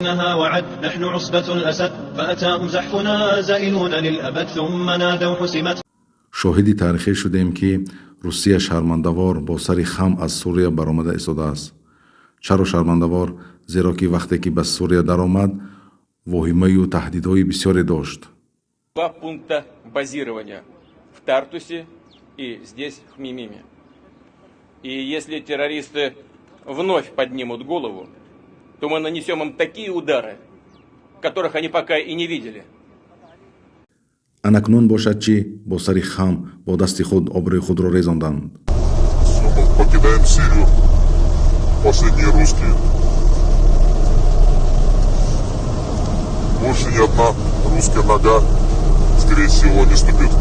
إنها وعد نحن عصبة الأسد فأتاهم زحفنا زائلون للأبد ثم نادوا حسمت. Шоҳиди таърихӣ шудем, ки Русия шармандавор бо сари хам аз Сурия баромада истодааст. Чаро шармандавор? Зеро ки вақте ки ба Сурия даромад, воҳимаю таҳдидҳои бисёре дошт. Два пункта базирования в Тартусе и здесь, в Хмеймиме. И если террористы вновь поднимут голову, то мы нанесем им такие удары, которых они пока и не видели. Ана акнун бошад чӣ? Бо сари хам бо дасти худ обрӯи худро резонданд. Все, мы покидаем Сирию. Последние русские. Больше ни одна русская нога, скорее всего, не ступит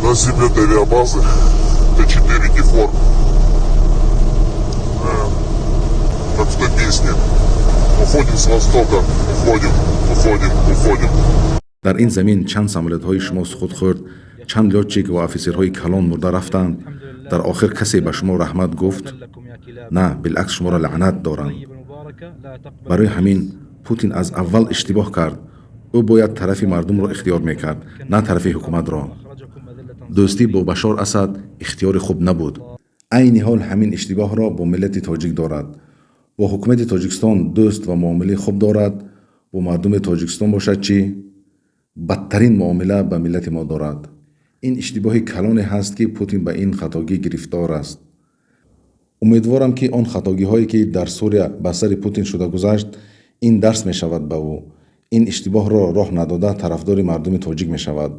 на землю этой авиабазы Т-4 KFOR. Как в той песне. Уходим с востока, уходим, уходим, уходим. Дар ин замин чанд самолётҳои шумо суқут хӯрд, чанд лётчик ва офисерҳои калон мурда рафтанд. Дар охир касе ба шумо раҳмат гуфт? На, билакс, шуморо лаънат доранд. Барои ҳамин Путин аз аввал иштибоҳ кард. Ӯ бояд тарафи мардумро ихтиёр мекард, на тарафи ҳукуматро. Дӯстӣ бо Башор Асад ихтиёри хуб набуд. Айни ҳол ҳамин иштибоҳро бо миллати тоҷик дорад. Бо ҳукумати Тоҷикистон дӯст ва муомилаи хуб дорад, бо мардуми Тоҷикистон бошад чӣ? Бадтарин муомила ба миллати мо дорад. Ин иштибоҳи калоне ҳаст, ки Путин ба ин хатогӣ гирифтор аст. Умедворам, ки он хатогиҳое, ки дар Сурия ба сари Путин шуда гузашт, ин дарс мешавад ба ӯ, ин иштибоҳро роҳ надода, тарафдори мардуми тоҷик мешавад.